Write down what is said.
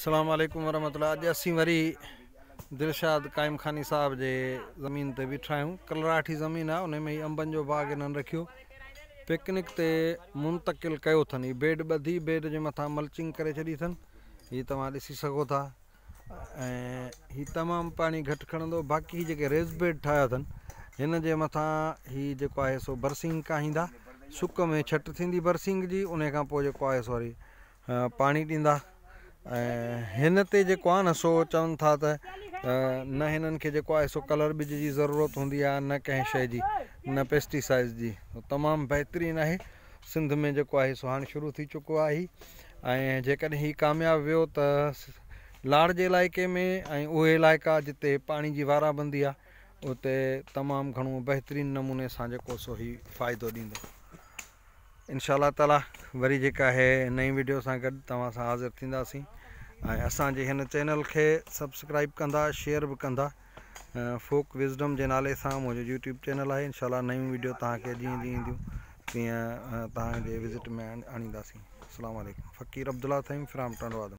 السلام عليڪم ورحمة الله اڄ اسين وري دلشاد قائم خاني صاحب جي زمين تي بيٺا آهيون ڪلراٺي زمين آهي ان ۾ هي انبن جو باغ هنن رکيو پڪنڪ تي منتقل ڪيو اٿن هي بيڊ ٻڌي بيڊ جي مٿان ملچنگ ڪري ڇڏي اٿن هي توهان ڏسي سگهو ٿا ۽ هي تمام پاڻي گهٽ کڻندو باقي هي جيڪي ريز بيڊ ٺاهيا اٿن هن جي مٿان هي جيڪو آهي سو برسنگ ڪاهيندا سڪ ۾ ڇٽ ٿيندي برسنگ جي ان کان پوء جيڪو آهي سو وري پاڻي ڏيندا ۽ هن تي جيڪو آهي نه سو چون ٿا ته نه هنن کي جيڪو آهي سو ڪلر ٻج جي ضرورت هوندي آهي نه ڪنهن شيء جي نه پيسٽيسائز جي تمام بهترين آهي سنڌ ۾ جيڪو آهي سو هاڻي شروع ٿي چڪو آهي ۽ جيڪڏهن هي ڪامياب ويو ته لاڙ جي علائقي ۾ ۽ اهي علائقا جتي پاڻي جي وارابندي آهي اتي تمام گهڻو بهترين نموني سان جيڪو سو هي فائدو ڏيندو. انشاء الله تعالي وري جيڪا آهي نئين وڊيو سان گڏ توهان سان حاضر ٿينداسين ۽ اسان جي هن چينل کي سبسڪرائب ڪندا شيئر به ڪندا فوڪ وزڊم جي نالي سان منهنجو يوٽيوب چينل آهي انشاء الله نيون وڊيو توهان کي جيئن جيئن اينديون تيئن توهان جي وزٽ ۾ آڻينداسين السلام عليڪم فقير عبدالله ٿهيم فرام ٽنڊو آدم.